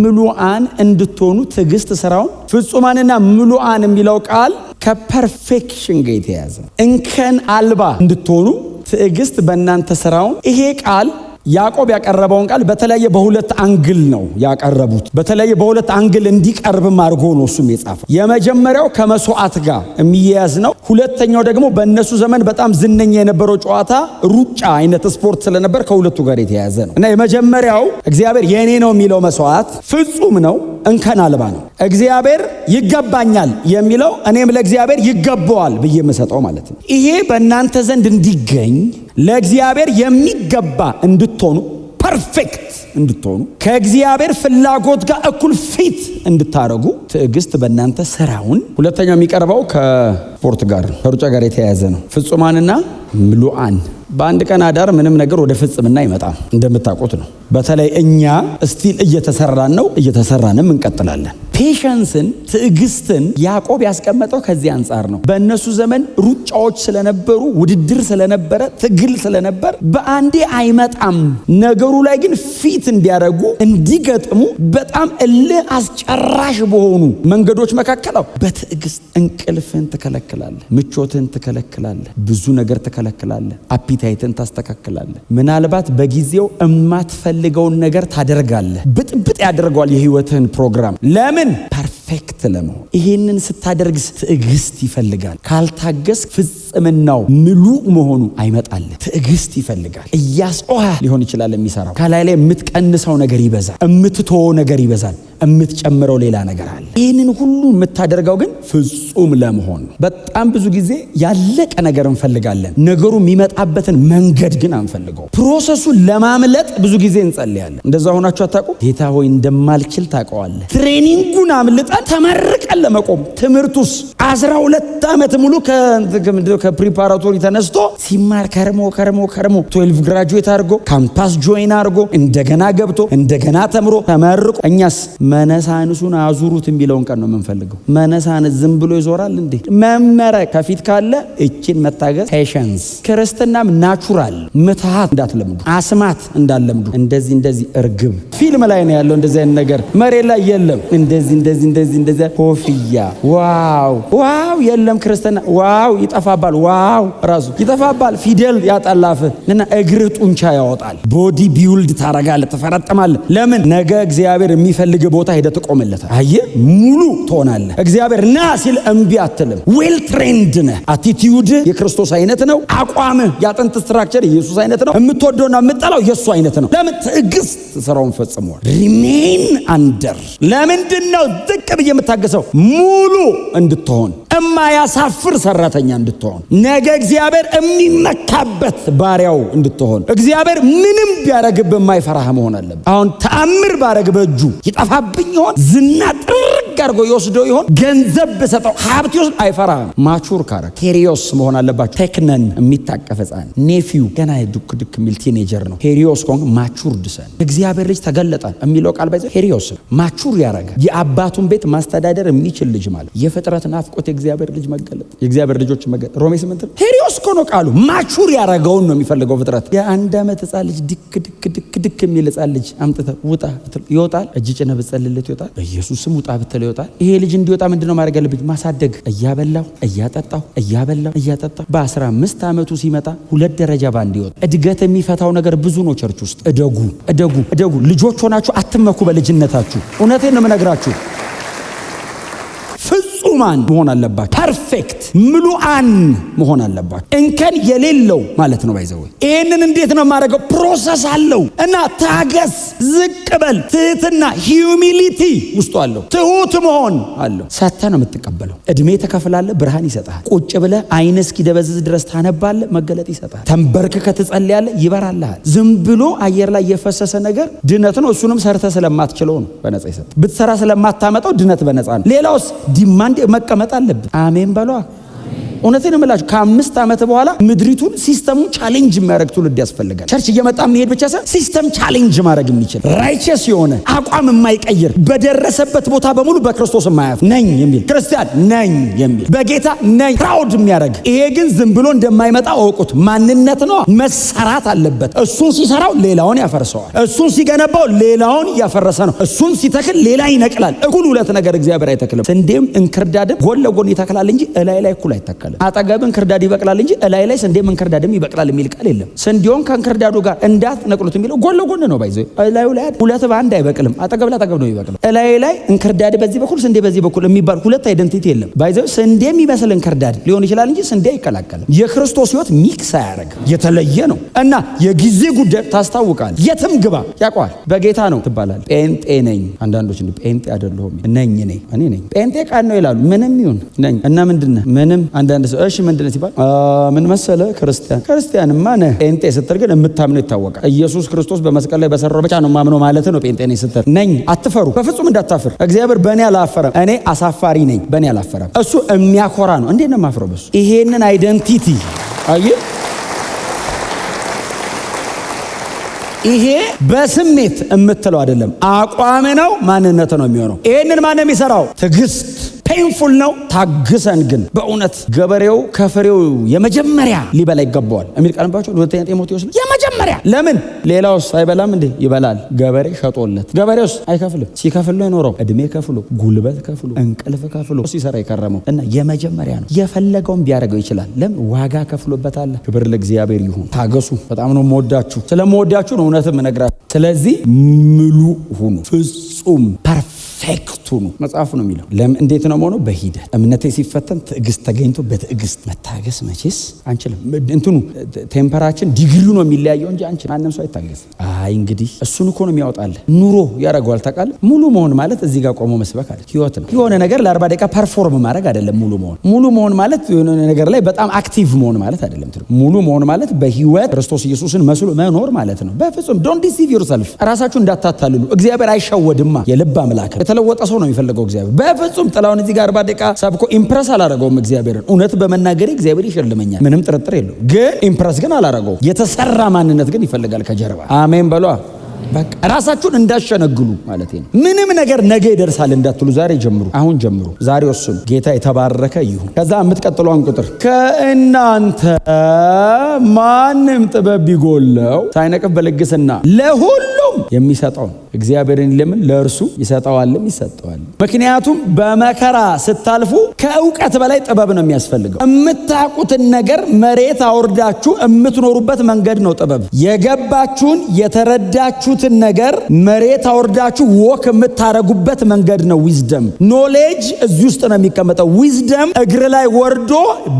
ምሉአን እንድትሆኑ ትዕግስት ስራውን። ፍጹማንና ምሉአን የሚለው ቃል ከ perfection ጋር የተያዘ፣ እንከን አልባ እንድትሆኑ ትዕግስት በእናንተ ስራውን። ይሄ ቃል ያዕቆብ ያቀረበውን ቃል በተለያየ በሁለት angle ነው ያቀረቡት። በተለያየ በሁለት angle እንዲቀርብም አድርጎ ነው እሱም የጻፈው። የመጀመሪያው ከመስዋዕት ጋር የሚያያዝ ነው። ሁለተኛው ደግሞ በእነሱ ዘመን በጣም ዝነኛ የነበረው ጨዋታ ሩጫ አይነት ስፖርት ስለነበር ከሁለቱ ጋር የተያያዘ ነው። እና የመጀመሪያው እግዚአብሔር የኔ ነው የሚለው መስዋዕት ፍጹም ነው፣ እንከን አልባ ነው። እግዚአብሔር ይገባኛል የሚለው እኔም ለእግዚአብሔር ይገባዋል ብዬ የምሰጠው ማለት ነው። ይሄ በእናንተ ዘንድ እንዲገኝ ለእግዚአብሔር የሚገባ እንድትሆኑ፣ perfect እንድትሆኑ፣ ከእግዚአብሔር ፍላጎት ጋር እኩል fit እንድታረጉ ትዕግስት በእናንተ ስራውን። ሁለተኛው የሚቀርበው ከስፖርት ጋር፣ ከሩጫ ጋር የተያያዘ ነው። ፍጹማንና ምሉአን። በአንድ ቀን አዳር ምንም ነገር ወደ ፍጽምና አይመጣም፣ እንደምታውቁት ነው። በተለይ እኛ still እየተሰራን ነው፣ እየተሰራንም እንቀጥላለን። Patience ን፣ ትዕግስትን ያዕቆብ ያስቀመጠው ከዚህ አንጻር ነው። በእነሱ ዘመን ሩጫዎች ስለነበሩ፣ ውድድር ስለነበረ፣ ትግል ስለነበር በአንዴ አይመጣም። ነገሩ ላይ ግን fit እንዲያደርጉ፣ እንዲገጥሙ በጣም እልህ አስጨራሽ በሆኑ መንገዶች መካከል በትዕግስት እንቅልፍን ትከለክላለህ፣ ምቾትን ትከለክላለህ፣ ብዙ ነገር ትከለክላለህ፣ appetite ን ታስተካክላለህ። ምናልባት በጊዜው እማትፈልገውን ነገር ታደርጋለህ። ብጥብጥ ያደርገዋል የህይወትህን ፕሮግራም። ለምን? Perfect ለመሆን። ይሄንን ስታደርግ ትዕግስት ይፈልጋል። ካልታገስክ ፍጽምናው ምሉ መሆኑ አይመጣልህ። ትዕግስት ይፈልጋል። እያስጮኸ ሊሆን ይችላል የሚሰራው። ከላይ ላይ የምትቀንሰው ነገር ይበዛል፣ የምትተወው ነገር ይበዛል፣ የምትጨምረው ሌላ ነገር አለ። ይህንን ሁሉ የምታደርገው ግን ፍጹም ለመሆን ነው። በጣም ብዙ ጊዜ ያለቀ ነገር እንፈልጋለን። ነገሩ የሚመጣበትን መንገድ ግን አንፈልገው። Process ኡን ለማምለጥ ብዙ ጊዜ እንጸልያለን። እንደዛ ሆናችሁ አታውቁም? ጌታ ሆይ እንደማልችል ታውቀዋለህ። Training ኡን አምልጠን ተመርቀን ለመቆም፣ ትምህርቱስ 12 ዓመት ሙሉ ከ preparatory ተነስቶ ሲማር ከርሞ ከርሞ ከርሞ 12 graduate አድርጎ፣ campus join አድርጎ፣ እንደገና ገብቶ፣ እንደገና ተምሮ ተመርቆ፣ እኛስ መነሳንሱን አዙሩት የሚለውን ቀን ነው የምንፈልገው። መነሳንስ ዝም ብሎ ይዞራል እንዴ? መመረቅ ከፊት ካለ እችን መታገስ patience። ክርስትናም natural ምትሃት እንዳትለምዱ፣ አስማት እንዳትለምዱ። እንደዚህ እንደዚህ እርግብ ፊልም ላይ ነው ያለው። እንደዚህ አይነት ነገር መሬት ላይ የለም። እንደዚህ እንደዚህ እንደዚህ እንደዚህ ኮፍያ wow wow የለም። ክርስትና wow ይጠፋባል። Wow ራሱ ይጠፋባል። ፊደል ያጠላፍ እና እግርህ ጡንቻ ያወጣል። Body build ታረጋለህ፣ ትፈረጥማለህ። ለምን? ነገ እግዚአብሔር የሚፈልግ ቦታ ሄደህ ትቆምለታል። አየህ፣ ሙሉ ትሆናለህ። እግዚአብሔር ና ሲል እምቢ አትልም። Well trained ነህ። Attitude የክርስቶስ አይነት ነው። አቋምህ፣ የአጥንት structure የኢየሱስ አይነት ነው። የምትወደውና የምትጠላው የእሱ አይነት ነው። ለምን? ትዕግስት ስራውን ፈጽሟል። Remain under። ለምንድን ነው ዝቅ ብዬ የምታገሰው? ሙሉ እንድትሆን፣ እማያሳፍር ሰራተኛ እንድትሆን፣ ነገ እግዚአብሔር የሚመካበት ባሪያው እንድትሆን፣ እግዚአብሔር ምንም ቢያረግብህ የማይፈራህ መሆን አለብህ። አሁን ተአምር ባረግ በእጁ ይጠፋብኝ ይሆን? ዝና ጥርግ አድርጎ ይወስደው ይሆን? ገንዘብ ብሰጠው ሀብት ይወስድ አይፈራህም። Mature ካረግ ሄሪዮስ መሆን አለባቸው። ቴክነን የሚታቀፍ ህፃን፣ nephew ገና ዱክ ዱክ የሚል teenager ነው። ሄሪዮስ ከሆንክ matured son፣ እግዚአብሔር ልጅ ተገለጠ የሚለው ቃል ባይዘ ሄሪዮስ mature ያረገ፣ የአባቱን ቤት ማስተዳደር የሚችል ልጅ ማለት፣ የፍጥረት ናፍቆት የእግዚአብሔር ልጅ መገለጥ፣ የእግዚአብሔር ልጆች መገለጥ ሮሜ 8 ነው። ሄሪዮስ እኮ ነው ቃሉ። Mature ያረገውን ነው የሚፈልገው ፍጥረት። የ1 ዓመት ህፃን ልጅ፣ ድክ ድክ ድክ ድክ የሚል ህፃን ልጅ አምጥተህ ውጣ ብትለው ይወጣል። እጅ ጭነህ ብትጸልልለት ይወጣል። በኢየሱስ ስም ውጣ ብትለው ይወጣል። ይሄ ልጅ እንዲወጣ ምንድነው ማድረግ ያለብኝ? ማሳደግ። እያበላው እያጠጣው፣ እያበላው እያጠጣው፣ በ15 ዓመቱ ሲመጣ ሁለት ደረጃ ባንድ ይወጣ። እድገት የሚፈታው ነገር ብዙ ነው። Church ውስጥ እደጉ፣ እደጉ፣ እደጉ። ልጆች ሆናችሁ አትመኩ በልጅነታችሁ። እውነቴን ነው የምነግራችሁ። ፍጹማን መሆን አለባችሁ። Perfect ምሉአን መሆን አለባችሁ። እንከን የሌለው ማለት ነው። By the way ይህንን እንዴት ነው የማደርገው? Process አለው እና ታገስ፣ ዝቅ በል። ትህትና humility ውስጡ አለው። ትሁት መሆን አለው። ሰተህ ነው የምትቀበለው። እድሜ ትከፍላለህ፣ ብርሃን ይሰጥሃል። ቁጭ ብለህ አይን እስኪደበዝዝ ድረስ ታነባለህ፣ መገለጥ ይሰጥሃል። ተንበርክከህ ትጸልያለህ፣ ይበራልሃል። ዝም ብሎ አየር ላይ የፈሰሰ ነገር ድነት ነው። እሱንም ሰርተህ ስለማትችለው ነው በነፃ ይሰጥ። ብትሰራ ስለማታመጣው ድነት በነፃ ነው። ሌላውስ demand መቀመጥ አለብን። አሜን በሏ። እውነቴን እምላችሁ ከ5 ዓመት በኋላ ምድሪቱን system ኡን challenge የሚያደርግ ትውልድ ያስፈልጋል። Church እየመጣ የሚሄድ ብቻ ሳይሆን system challenge ማድረግ የሚችል፣ righteous የሆነ አቋም የማይቀይር፣ በደረሰበት ቦታ በሙሉ በክርስቶስ የማያፍ ነኝ የሚል፣ ክርስቲያን ነኝ የሚል፣ በጌታ ነኝ proud የሚያደርግ። ይሄ ግን ዝም ብሎ እንደማይመጣ እወቁት። ማንነት ነው፣ መሰራት አለበት። እሱን ሲሰራው ሌላውን ያፈርሰዋል። እሱን ሲገነባው ሌላውን እያፈረሰ ነው። እሱን ሲተክል ሌላ ይነቅላል። እኩል ሁለት ነገር እግዚአብሔር አይተክልም። ስንዴም እንክርዳድም ጎን ለጎን ይተክላል እንጂ እላይ ላይ እኩል አይተከልም። አይባልም። አጠገብ እንክርዳድ ይበቅላል እንጂ እላይ ላይ ስንዴም እንክርዳድም ይበቅላል የሚል ቃል የለም። ስንዴውን ከእንክርዳዱ ጋር እንዳትነቅሉት የሚለው ጎን ለጎን ነው። by the way እላዩ ላይ ሁለት በአንድ አይበቅልም። አጠገብ ለአጠገብ ነው የሚበቅለው። እላይ ላይ እንክርዳድ በዚህ በኩል ስንዴ በዚህ በኩል የሚባል ሁለት identity የለም። by the way ስንዴ የሚመስል እንክርዳድ ሊሆን ይችላል እንጂ ስንዴ አይቀላቀልም። የክርስቶስ ሕይወት mix አያደርግም፣ የተለየ ነው እና የጊዜ ጉዳይ ታስታውቃል። የትም ግባ ያውቀዋል። በጌታ ነው ትባላል። ጴንጤ ነኝ። አንዳንዶች እንዲ ጴንጤ አይደለሁም ነኝ ነኝ እኔ ነኝ ጴንጤ ቃል ነው ይላሉ። ምንም ይሁን ነኝ እና ምንድነህ ምንም። አንዳንድ ሰው እሺ ምንድነህ ሲባል ምን መሰለ ክርስቲያን ክርስቲያንማ ነህ። ጴንጤ ስትል ግን የምታምነው ይታወቃል። ኢየሱስ ክርስቶስ በመስቀል ላይ በሰራው ብቻ ነው ማምነው ማለት ነው። ጴንጤ ነኝ ስትል ነኝ። አትፈሩ፣ በፍጹም እንዳታፍር። እግዚአብሔር በእኔ አላፈረም። እኔ አሳፋሪ ነኝ፣ በእኔ አላፈረም። እሱ የሚያኮራ ነው። እንዴት ነው የማፍረው በሱ? ይሄንን identity አየህ ይሄ በስሜት የምትለው አይደለም፣ አቋም ነው፣ ማንነት ነው የሚሆነው። ይሄንን ማን ነው የሚሰራው? ትዕግስት። Painful ነው። ታግሰን ግን በእውነት ገበሬው ከፍሬው የመጀመሪያ ሊበላ ይገባዋል የሚል ቃል ባቸው ሁለተኛ ጢሞቴዎስ ላይ የመጀመሪያ ለምን ሌላውስ አይበላም እንዴ? ይበላል። ገበሬ ሸጦለት፣ ገበሬውስ አይከፍልም። ሲከፍል ነው የኖረው። እድሜ ከፍሎ፣ ጉልበት ከፍሎ፣ እንቅልፍ ከፍሎ ሲሰራ የከረመው እና የመጀመሪያ ነው። የፈለገውን ቢያደርገው ይችላል። ለምን ዋጋ ከፍሎበታል። ክብር ለእግዚአብሔር ይሁን። ታገሱ። በጣም ነው የምወዳችሁ። ስለምወዳችሁ ነው እውነትም እነግራችሁ። ስለዚህ ምሉ ሁኑ፣ ፍጹም perfect ሁኑ መጽሐፉ ነው የሚለው። ለምን እንዴት ነው ሆኖ? በሂደት እምነቴ ሲፈተን ትዕግስት ተገኝቶ በትዕግስት መታገስ መቼስ አንችልም። እንትኑ temper ኣችን ዲግሪው ነው የሚለያየው እንጂ አንችልም። ማንም ሰው አይታገስም። አይ እንግዲህ እሱን እኮ ነው የሚያወጣልህ ኑሮ ያደርገዋል። ታውቃለህ፣ ሙሉ መሆን ማለት እዚህ ጋር ቆሞ መስበክ አለ ህይወት ነው። የሆነ ነገር ለ40 ደቂቃ perform ማድረግ አይደለም። ሙሉ መሆን ሙሉ መሆን ማለት የሆነ ነገር ላይ በጣም active መሆን ማለት አይደለም። ሙሉ መሆን ማለት በህይወት ክርስቶስ ኢየሱስን መስሎ መኖር ማለት ነው። በፍጹም don't deceive yourself፣ ራሳችሁ እንዳታታልሉ። እግዚአብሔር አይሸወድማ። የልብ አምላክ የተለወጠ ሰው ነው የሚፈልገው እግዚአብሔር። በፍጹም ጥላውን እዚህ ጋር 40 ደቂቃ ሰብኮ impress አላረገውም እግዚአብሔርን። እውነት በመናገሬ እግዚአብሔር ይሸልመኛል፣ ምንም ጥርጥር የለውም። ግን impress ግን አላረገውም። የተሰራ ማንነት ግን ይፈልጋል ከጀርባ። አሜን በሏ። በቃ ራሳችሁን እንዳሸነግሉ ማለት ነው። ምንም ነገር ነገ ይደርሳል እንዳትሉ ዛሬ ጀምሩ፣ አሁን ጀምሩ፣ ዛሬ ወስኑ። ጌታ የተባረከ ይሁን። ከዛ የምትቀጥለዋን ቁጥር ከእናንተ ማንም ጥበብ ቢጎለው ሳይነቅፍ በልግስና ለሁሉም የሚሰጠውን እግዚአብሔርን ለምን ለእርሱ ይሰጠዋልም ይሰጠዋል። ምክንያቱም በመከራ ስታልፉ ከእውቀት በላይ ጥበብ ነው የሚያስፈልገው። የምታውቁትን ነገር መሬት አውርዳችሁ የምትኖሩበት መንገድ ነው ጥበብ። የገባችሁን የተረዳችሁትን ነገር መሬት አውርዳችሁ walk የምታረጉበት መንገድ ነው wisdom። Knowledge እዚህ ውስጥ ነው የሚቀመጠው። Wisdom እግር ላይ ወርዶ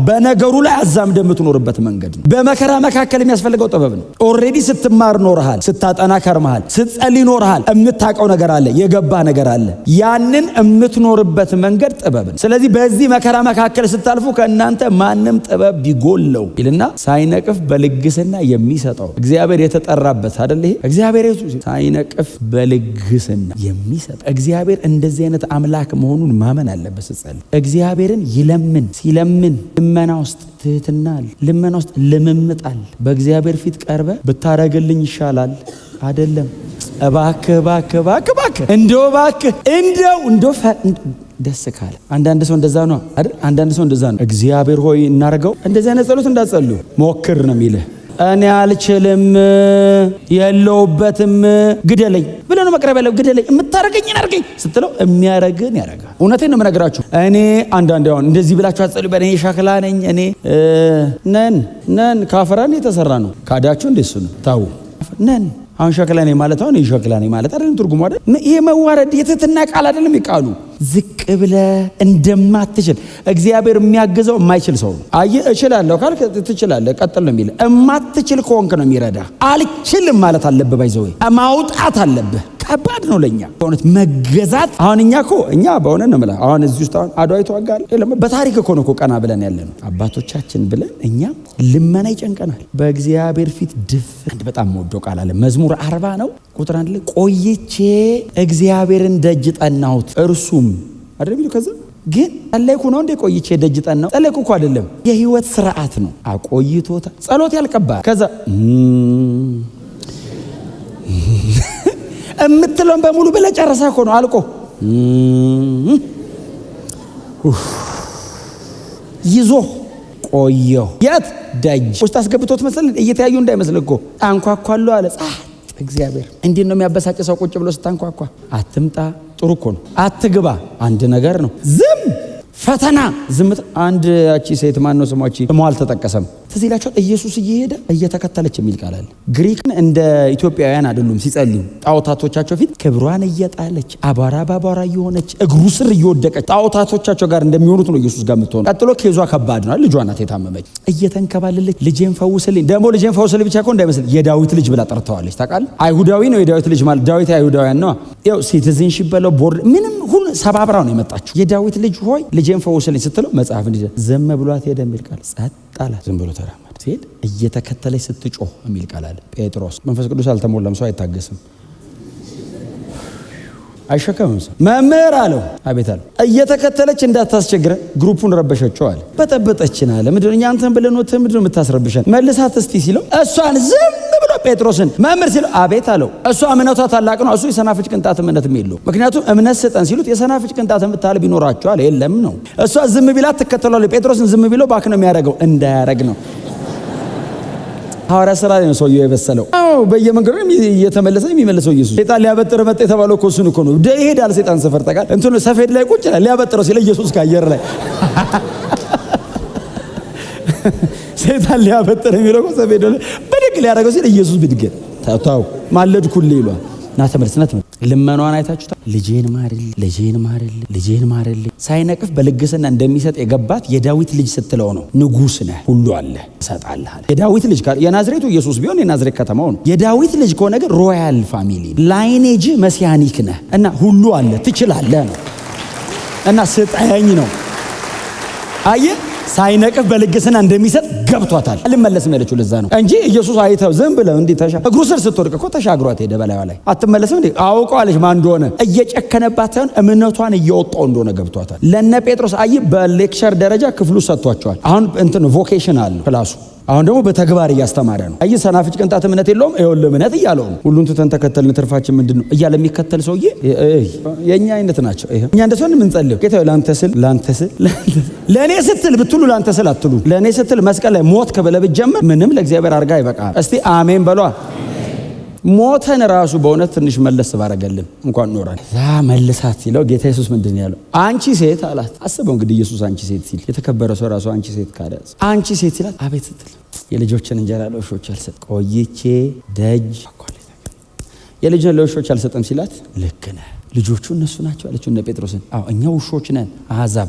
በነገሩ ላይ አዛምደ የምትኖርበት መንገድ ነው። በመከራ መካከል የሚያስፈልገው ጥበብ ነው። Already ስትማር ኖርሃል፣ ስታጠና ከርመሃል፣ ስትጸልይ ኖርሃል። የምታውቀው ነገር አለ፣ የገባ ነገር አለ። ያንን የምትኖርበት መንገድ ጥበብ ነው። ስለዚህ በዚህ መከራ መካከል ስታልፉ ከእናንተ ማንም ጥበብ ቢጎለው ይልና ሳይነቅፍ በልግስና የሚሰጠው እግዚአብሔር የተጠራበት አይደል? ይሄ እግዚአብሔር ሳይነቅፍ በልግስና የሚሰጠው እግዚአብሔር እንደዚህ አይነት አምላክ መሆኑን ማመን አለበት። ስትጸልይ እግዚአብሔርን ይለምን። ሲለምን ልመና ውስጥ ትህትና አለ፣ ልመና ውስጥ ልምምጥ አለ። በእግዚአብሔር ፊት ቀርበ ብታረግልኝ ይሻላል አይደለም፣ እባክህ እባክህ እባክህ እባክህ እንደው እባክህ እንደው እንደው ደስ ካለ አንዳንድ ሰው እንደዛ ነው አይደል? አንዳንድ ሰው እንደዛ ነው። እግዚአብሔር ሆይ እናርገው። እንደዚህ አይነት ጸሎት እንዳትጸልዩ፣ ሞክር ነው የሚልህ። እኔ አልችልም፣ የለውበትም፣ ግደለኝ ብለህ ነው መቅረብ ያለው። ግደለኝ፣ የምታረገኝን አርገኝ ስትለው የሚያረግን ያረጋል። እውነቴን ነው የምነግራችሁ። እኔ አንዳንድ አሁን እንደዚህ ብላችሁ አትጸልዩ። እኔ ሸክላ ነኝ፣ እኔ ነን ነን ካፈራን የተሰራ ነው። ካዳችሁ እንደሱ ነው። ታው ነን አሁን ሸክላ ነኝ ማለት አሁን ሸክላ ነኝ ማለት አይደለም ትርጉሙ አይደል? ይሄ መዋረድ የትህትና ቃል አይደለም። ቃሉ ዝቅ ብለህ እንደማትችል እግዚአብሔር የሚያግዘው የማይችል ሰው ነው። አየህ እችላለሁ ካልክ ትችላለህ፣ ቀጥል ነው የሚልህ። እማትችል ከሆንክ ነው የሚረዳ። አልችልም ማለት አለብህ። By the way ማውጣት አለብህ። ከባድ ነው ለኛ በእውነት መገዛት። አሁን እኛ እኮ እኛ በእውነት ነው የምልህ አሁን እዚህ ውስጥ አሁን አድዋ የተዋጋል የለም። በታሪክ እኮ ነው እኮ ቀና ብለን ያለ ነው አባቶቻችን ብለን እኛም ልመና ይጨንቀናል። በእግዚአብሔር ፊት ድፍ አንድ በጣም ወዶ ቃል አለ መዝሙር 40 ነው ቁጥር 1 ላይ ቆይቼ እግዚአብሔርን ደጅ ጠናሁት እርሱም አይደል የሚለው። ከዛ ግን ጸለይኩ ነው እንዴ? ቆይቼ ደጅ ጠናሁ ጸለይኩ እኮ አይደለም፣ የህይወት ስርዓት ነው። አቆይቶታል። ጸሎት ያልቀባል። ከዛ የምትለውን በሙሉ ብለህ ጨርሰህ እኮ ነው አልቆ ይዞ ቆየሁ። የት ደጅ ውስጥ አስገብቶት መሰለህ። እየተያዩ እንዳይመስል እኮ አንኳኳለሁ አለ። ጻጥ እግዚአብሔር እንዴት ነው የሚያበሳጭ ሰው ቁጭ ብሎ ስታንኳኳ፣ አትምጣ ጥሩ እኮ ነው። አትግባ አንድ ነገር ነው። ዝም ፈተና ዝምታ። አንድ ያቺ ሴት ማን ነው ስሟ? ስሟ አልተጠቀሰም። ትዝ ይላችኋል። ኢየሱስ እየሄደ እየተከተለች የሚል ቃል አለ። ግሪክን እንደ ኢትዮጵያውያን አይደሉም ሲጸልዩ። ጣዖታቶቻቸው ፊት ክብሯን እየጣለች፣ አቧራ በአቧራ እየሆነች፣ እግሩ ስር እየወደቀች ጣዖታቶቻቸው ጋር እንደሚሆኑት ነው ኢየሱስ ጋር የምትሆነው። ቀጥሎ case ዋ ከባድ ነው። ልጇ ናት የታመመች። እየተንከባለለች ልጄን ፈውስልኝ። ደግሞ ልጄን ፈውስልኝ ብቻ እኮ እንዳይመስል የዳዊት ልጅ ብላ ጠርተዋለች። ታውቃለህ? አይሁዳዊ ነው የዳዊት ልጅ ማለት፣ ዳዊት አይሁዳውያን ነው። ያው citizenship በለው ቦርድ ምንም ሁሉ ሰባብራ ነው የመጣችው። የዳዊት ልጅ ሆይ ልጄን ፈውስልኝ ስትለው መጽሐፍ እንዲህ ዝም ብሏት ሄደ የሚል ቃል፣ ጸጥ አላት። ዝም ብሎ ተራመደ። ሲሄድ እየተከተለች ስትጮህ የሚል ቃል አለ። ጴጥሮስ መንፈስ ቅዱስ አልተሞላም፣ ሰው አይታገስም፣ አይሸከምም። ሰው መምህር አለው። አቤት አለው። እየተከተለች እንዳታስቸግረ group ኡን ረበሸችው አለ። በጠበጠችን አለ። ምንድን ነው እኛ አንተን ብለን ወጥተህ ምንድን ነው የምታስረብሸን? መልሳት እስቲ ሲለው እሷን ዝም ብሎ ጴጥሮስን መምህር ሲለው አቤት አለው። እሷ እምነቷ ታላቅ ነው። እሱ የሰናፍጭ ቅንጣት እምነትም የለውም። ምክንያቱም እምነት ስጠን ሲሉት የሰናፍጭ ቅንጣት የምታህል ቢኖራቸዋል የለም ነው። እሷ ዝም ቢላት ትከተሏለች። ጴጥሮስን ዝም ቢለው back ነው የሚያደርገው፣ እንዳያረግ ነው። ሐዋርያ ስራ ላይ ነው ሰውየው የበሰለው። አዎ፣ በየመንገዱ እየተመለሰ የሚመለሰው ኢየሱስ። ሰይጣን ሊያበጥር መጣ የተባለው እኮ እሱን እኮ ነው። ይሄዳል ሰይጣን ሰፈር ታውቃለህ። እንትኑ ሰፌድ ላይ ቁጭ ይላል። ሊያበጥረው ሲል ኢየሱስ ከአየር ላይ፣ ሰይጣን ሊያበጥር የሚለው እኮ ሰፌድ ላይ ብድግ ሊያደርገው ሲል ኢየሱስ ብድግ፣ ተው ማለድኩልህ ይሏል። ና ተመለስ፣ ና ተመለስ። ልመኗን አይታችሁታል። ልጄን ማርልኝ፣ ልጄን ማርልኝ፣ ልጄን ማርልኝ። ሳይነቅፍ በልግስና እንደሚሰጥ የገባት የዳዊት ልጅ ስትለው ነው። ንጉስ ነህ፣ ሁሉ አለ፣ እሰጥሃለሁ። የዳዊት ልጅ የናዝሬቱ ኢየሱስ ቢሆን የናዝሬት ከተማው ነው። የዳዊት ልጅ ከሆነ ግን royal family lineage messianic ነህ እና ሁሉ አለ፣ ትችላለህ ነው እና ስጠኝ ነው። አየህ፣ ሳይነቅፍ በልግስና እንደሚሰጥ ገብቷታል። አልመለስም ያለችው ለዛ ነው እንጂ ኢየሱስ አይተው ዝም ብለው እንዲህ እግሩ ስር ስትወድቅ እኮ ተሻግሯት ሄደ። በላይዋ ላይ አትመለስም እንዴ አውቀዋለች ማን እንደሆነ። እየጨከነባት ሳይሆን እምነቷን እየወጣው እንደሆነ ገብቷታል። ለነ ጴጥሮስ አይ በ lecture ደረጃ ክፍሉ ሰጥቷቸዋል። አሁን እንትን vocation አለው class ኡ። አሁን ደግሞ በተግባር እያስተማረ ነው። አይ ሰናፍጭ ቅንጣት እምነት የለውም፣ ይኸውልህ እምነት እያለው ነው። ሁሉን ትተን ተከተልን ትርፋችን ምንድን ነው እያለ የሚከተል ሰውዬ የእኛ አይነት ናቸው። ይሄ እኛ እንደ ሰው የምንጸልየው ጌታ ላንተ ስል፣ ላንተ ስል፣ ለእኔ ስትል ብትሉ ላንተ ስል አትሉ። ለእኔ ስትል መስቀል ላይ ሞት ከበለ ብትጀምር ምንም ለእግዚአብሔር አድርጋ አይበቃም። እስቲ አሜን በሏ። ሞተን ራሱ በእውነት ትንሽ መለስ ባረገልን እንኳን ኖረን እዛ መልሳት ሲለው ጌታ ኢየሱስ ምንድን ያለው? አንቺ ሴት አላት። አስበው እንግዲህ ኢየሱስ አንቺ ሴት ሲል፣ የተከበረ ሰው ራሱ አንቺ ሴት ካለ፣ አንቺ ሴት ሲላት አቤት ስትል የልጆችን እንጀራ ለውሾች አልሰጥ ቆይቼ ደጅ የልጅን ለውሾች አልሰጥም ሲላት ልክ ነህ፣ ልጆቹ እነሱ ናቸው አለችው እነ ጴጥሮስን። አዎ፣ እኛ ውሾች ነን አሕዛብ።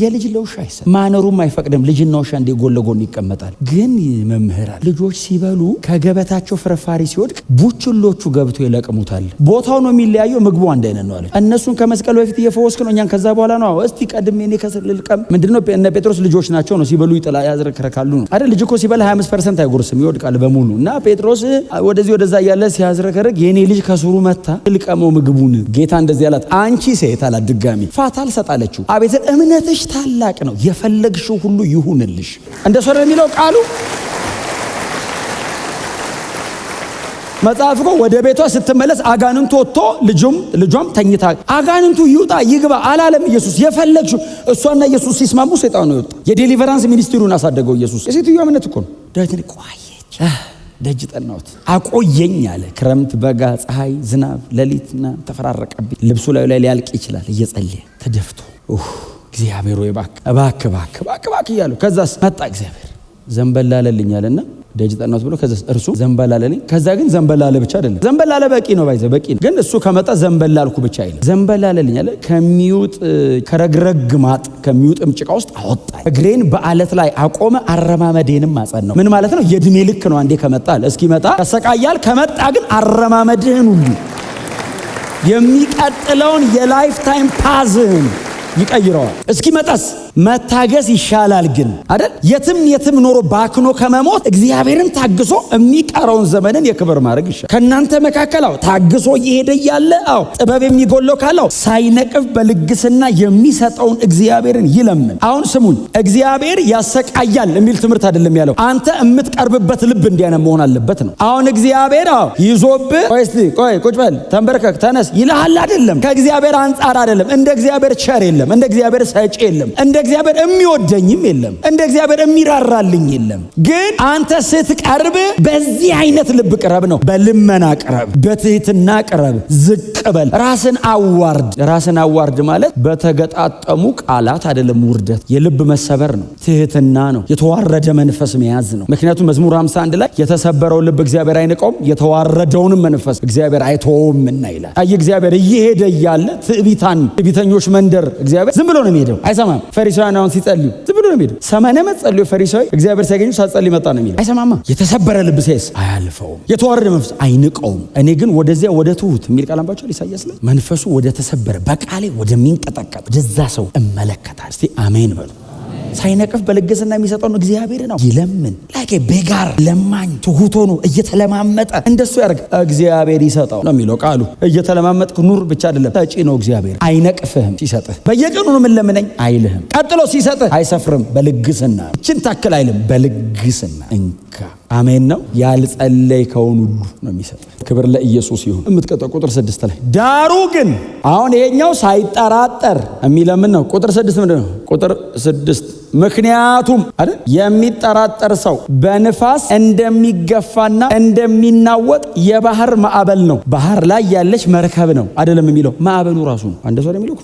የልጅ ለውሻ አይሰጥ፣ manner ኡም አይፈቅድም። ልጅና ውሻ እንዴ ጎን ለጎን ይቀመጣል? ግን መምህራን ልጆች ሲበሉ ከገበታቸው ፍርፋሪ ሲወድቅ ቡችሎቹ ገብቶ ይለቅሙታል። ቦታው ነው የሚለያየው፣ ምግቡ አንድ አይነት ነው አለች። እነሱን ከመስቀል በፊት እየፈወስክ ነው፣ እኛን ከዛ በኋላ ነው። እስቲ ቀድሜ እኔ ከስር ልልቀም። ምንድነው እነ ጴጥሮስ ልጆች ናቸው ነው፣ ሲበሉ ይጥላ ያዝረክረካሉ ነው አይደል? ልጅ እኮ ሲበላ 25% አይጎርስም፣ ይወድቃል በሙሉ። እና ጴጥሮስ ወደዚህ ወደዛ እያለ ሲያዝረከረክ የኔ ልጅ ከስሩ መታ ልቀመው ምግቡን። ጌታ እንደዚህ አላት፣ አንቺ ሴት አላት። ድጋሚ ፋታ አልሰጣለችው። አቤት እምነትሽ ታላቅ ነው፣ የፈለግሽው ሁሉ ይሁንልሽ። እንደ ሰው የሚለው ቃሉ መጽሐፍ እኮ ወደ ቤቷ ስትመለስ አጋንንቱ ወጥቶ ልጁም ልጇም ተኝታ፣ አጋንንቱ ይውጣ ይግባ አላለም ኢየሱስ። የፈለግሽው፣ እሷና ኢየሱስ ሲስማሙ ሰይጣኑ ይወጣ። የ deliverance ministry ውን አሳደገው ኢየሱስ። የሴትዮዋ እምነት እኮ ነው። ዳዊት ቆየች፣ ደጅ ጠናሁት አቆየኝ አለ። ክረምት፣ በጋ፣ ፀሐይ፣ ዝናብ፣ ሌሊትና ተፈራረቀብኝ። ልብሱ ላዩ ላይ ሊያልቅ ይችላል። እየጸለየ ተደፍቶ እግዚአብሔር ወይ እባክህ እባክህ እባክህ እባክህ እባክህ እያሉ ከዛስ መጣ እግዚአብሔር፣ ዘንበል አለልኝ አለና ደጅ ጠናሁት ብሎ ከዛስ እርሱ ዘንበል አለልኝ። ከዛ ግን ዘንበል አለ ብቻ አይደለም። ዘንበል አለ በቂ ነው፣ ባይዘ በቂ ነው። ግን እሱ ከመጣ ዘንበል አልኩ ብቻ አይልም። ዘንበል አለልኝ አለ። ከሚውጥ ከረግረግ ማጥ ከሚውጥም ጭቃ ውስጥ አወጣኝ። እግሬን በአለት ላይ አቆመ፣ አረማመዴንም አጸናው። ምን ማለት ነው? የእድሜ ልክ ነው። አንዴ ከመጣ አለ። እስኪመጣ ያሰቃያል። ከመጣ ግን አረማመድህን ሁሉ የሚቀጥለውን የ lifetime path ህን ይቀይረዋል። እስኪመጣስ መታገስ ይሻላል ግን አይደል? የትም የትም ኖሮ ባክኖ ከመሞት እግዚአብሔርን ታግሶ የሚቀረውን ዘመንን የክብር ማድረግ ይሻላል። ከእናንተ መካከል አዎ ታግሶ እየሄደ እያለ አዎ ጥበብ የሚጎለው ካለው ሳይነቅፍ በልግስና የሚሰጠውን እግዚአብሔርን ይለምን። አሁን ስሙኝ፣ እግዚአብሔር ያሰቃያል የሚል ትምህርት አይደለም ያለው። አንተ የምትቀርብበት ልብ እንዲያነ መሆን አለበት ነው። አሁን እግዚአብሔር አዎ ይዞብህ ቆይ እስቲ ቆይ ቁጭ በል ተንበርከክ ተነስ ይልሃል አይደለም። ከእግዚአብሔር አንጻር አይደለም። እንደ እግዚአብሔር ቸር የለም። እንደ እግዚአብሔር ሰጪ የለም። እንደ እግዚአብሔር የሚወደኝም የለም፣ እንደ እግዚአብሔር የሚራራልኝ የለም። ግን አንተ ስትቀርብ በዚህ አይነት ልብ ቅረብ ነው። በልመና ቅረብ፣ በትህትና ቅረብ፣ ዝቅ በል፣ ራስን አዋርድ። ራስን አዋርድ ማለት በተገጣጠሙ ቃላት አይደለም። ውርደት የልብ መሰበር ነው፣ ትህትና ነው፣ የተዋረደ መንፈስ መያዝ ነው። ምክንያቱም መዝሙር 51 ላይ የተሰበረው ልብ እግዚአብሔር አይንቀውም፣ የተዋረደውንም መንፈስ እግዚአብሔር አይተወውምና ይላል። አይ እግዚአብሔር እየሄደ እያለ ትዕቢተኞች መንደር እግዚአብሔር ዝም ብሎ ነው የሚሄደው፣ አይሰማም። ፈሪሳውያን አሁን ሲጸልዩ ዝም ብሎ ነው የሚሄደው። 80 ዓመት ጸልዮ ፈሪሳዊ እግዚአብሔር ሲያገኙ ሳትጸልይ መጣ ነው የሚለው፣ አይሰማማ። የተሰበረ ልብ ሲያይስ አያልፈውም፣ የተዋረደ መንፈስ አይንቀውም። እኔ ግን ወደዚያ ወደ ትሁት የሚል ቃል አንባቸዋል ኢሳያስ ላይ፣ መንፈሱ ወደ ተሰበረ በቃሌ ወደሚንቀጠቀጥ ወደዛ ሰው እመለከታል። እስቲ አሜን በሉ። ሳይነቅፍ በልግስና የሚሰጠውን እግዚአብሔር ነው። ይለምን like a beggar፣ ለማኝ፣ ትሁት ሆኖ እየተለማመጠ እንደሱ ያደርግ፣ እግዚአብሔር ይሰጠው ነው የሚለው ቃሉ። እየተለማመጥክ ኑር ብቻ አይደለም፣ ሰጪ ነው እግዚአብሔር። አይነቅፍህም። ሲሰጥህ በየቀኑ ነው የምንለምነኝ አይልህም። ቀጥሎ ሲሰጥህ አይሰፍርም። በልግስና እችን ታክል አይልም። በልግስና እንካ። አሜን ነው። ያልጸለይከውን ሁሉ ነው የሚሰጥ። ክብር ለኢየሱስ ይሁን። የምትቀጠው ቁጥር 6 ላይ ዳሩ ግን አሁን ይሄኛው ሳይጠራጠር የሚለምን ነው። ቁጥር 6 ምንድን ነው? ቁጥር 6 ምክንያቱም አይደል የሚጠራጠር ሰው በንፋስ እንደሚገፋና እንደሚናወጥ የባህር ማዕበል ነው። ባህር ላይ ያለች መርከብ ነው አይደለም የሚለው፣ ማዕበሉ ራሱ ነው። አንድ ሰው የሚለው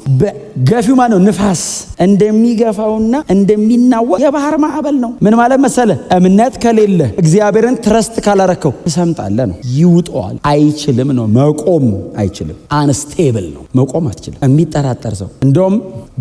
ገፊው ማን ነው? ንፋስ እንደሚገፋውና እንደሚናወጥ የባህር ማዕበል ነው። ምን ማለት መሰለ? እምነት ከሌለ፣ እግዚአብሔርን trust ካላረከው ትሰምጣለህ ነው። ይውጠዋል። አይችልም ነው። መቆም አይችልም። Unstable ነው። መቆም አትችልም። የሚጠራጠር ሰው እንደውም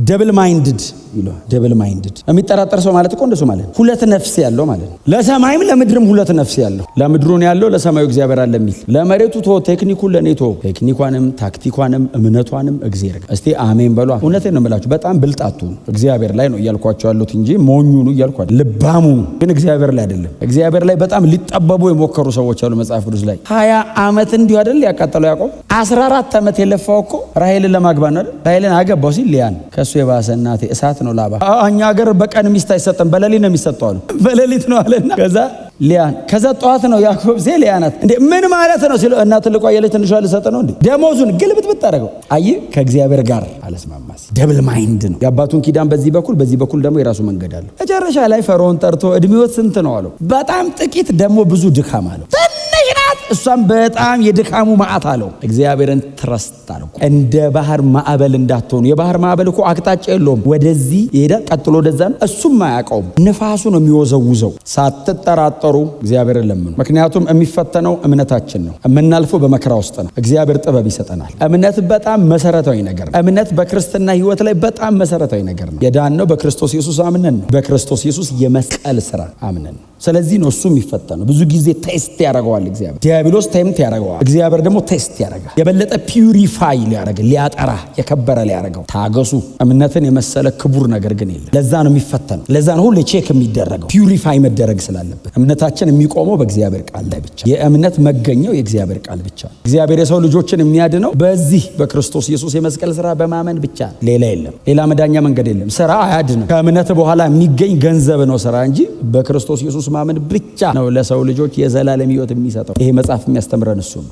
double minded ይለዋል። Double minded የሚጠራጠር ሰው ማለት እኮ እንደሱ ማለት ነው። ሁለት ነፍስ ያለው ማለት ነው። ለሰማይም ለምድርም ሁለት ነፍስ ያለው፣ ለምድሩን ያለው ለሰማዩ እግዚአብሔር አለ የሚል፣ ለመሬቱ ቶ ቴክኒኩን ለእኔ ቶ ቴክኒኳንም ታክቲኳንም እምነቷንም እግዚአብሔር። እስቲ አሜን በሏ። እውነቴን ነው የምላችሁ። በጣም ብልጣቱ እግዚአብሔር ላይ ነው እያልኳቸው ያሉት እንጂ ሞኙ ነው እያልኩ፣ ልባሙ ግን እግዚአብሔር ላይ አይደለም። እግዚአብሔር ላይ በጣም ሊጠበቡ የሞከሩ ሰዎች አሉ መጽሐፍ ቅዱስ ላይ። 20 ዓመት እንዲሁ አይደል ያቃጠለው ያዕቆብ? 14 ዓመት የለፋው እኮ ራሔልን ለማግባት ነው አይደል? ራሔልን አገባው ሲል ሊያን፣ ከእሱ የባሰ እናቴ እሳት ነው ላባ። እኛ ሀገር በቀን ሚስት አይሰጥም፣ በሌሊት ነው የሚሰጠው አሉ። በሌሊት ነው አለና ከዛ ሊያን፣ ከዛ ጠዋት ነው ያዕቆብ ሴ ሊያ ናት እንዴ፣ ምን ማለት ነው ሲለው እና ትልቋ እያለች ትንሿ ልሰጥ ነው እንዴ? ደሞዙን ግልብጥብጥ አደረገው። አይ ከእግዚአብሔር ጋር አለስማማስ double mind ነው። የአባቱን ኪዳን በዚህ በኩል፣ በዚህ በኩል ደግሞ የራሱ መንገድ አለው። መጨረሻ ላይ ፈርዖን ጠርቶ እድሜዎት ስንት ነው አለው። በጣም ጥቂት ደግሞ ብዙ ድካም አለው። ትንሽ ናት እሷም በጣም የድካሙ መዓት አለው። እግዚአብሔርን trust አለው። እንደ ባህር ማዕበል እንዳትሆኑ። የባህር ማዕበል እኮ አቅጣጫ የለውም። ወደዚህ ይሄዳል፣ ቀጥሎ ወደዛ ነው። እሱም አያውቀውም። ንፋሱ ነው የሚወዘውዘው። ሳትጠራጠሩ እግዚአብሔርን ለምኑ። ምክንያቱም የሚፈተነው እምነታችን ነው። የምናልፈው በመከራ ውስጥ ነው። እግዚአብሔር ጥበብ ይሰጠናል። እምነት በጣም መሰረታዊ ነገር ነው። እምነት በክርስትና ሕይወት ላይ በጣም መሰረታዊ ነገር ነው። የዳነው በክርስቶስ ኢየሱስ አምነን ነው። በክርስቶስ ኢየሱስ የመስቀል ስራ አምነን ነው። ስለዚህ ነው እሱ የሚፈተነው። ብዙ ጊዜ test ያደርገዋል እግዚአብሔር። ዲያብሎስ tempt ያደርገዋል፣ እግዚአብሔር ደግሞ test ያደርጋል። የበለጠ purify ሊያደርግ፣ ሊያጠራ፣ የከበረ ሊያደርገው። ታገሱ። እምነትን የመሰለ ክቡር ነገር ግን የለም። ለዛ ነው የሚፈተነው። ለዛ ነው ሁሌ check የሚደረገው፣ purify መደረግ ስላለበት። እምነታችን የሚቆመው በእግዚአብሔር ቃል ላይ ብቻ። የእምነት መገኛው የእግዚአብሔር ቃል ብቻ። እግዚአብሔር የሰው ልጆችን የሚያድነው በዚህ በክርስቶስ ኢየሱስ የመስቀል ስራ በማመን ብቻ፣ ሌላ የለም። ሌላ መዳኛ መንገድ የለም። ስራ አያድንም። ከእምነት በኋላ የሚገኝ ገንዘብ ነው ስራ እንጂ በክርስቶስ ኢየሱስ ማመን ብቻ ነው ለሰው ልጆች የዘላለም ሕይወት የሚሰጠው። ይሄ መጽሐፍ የሚያስተምረን እሱ ነው።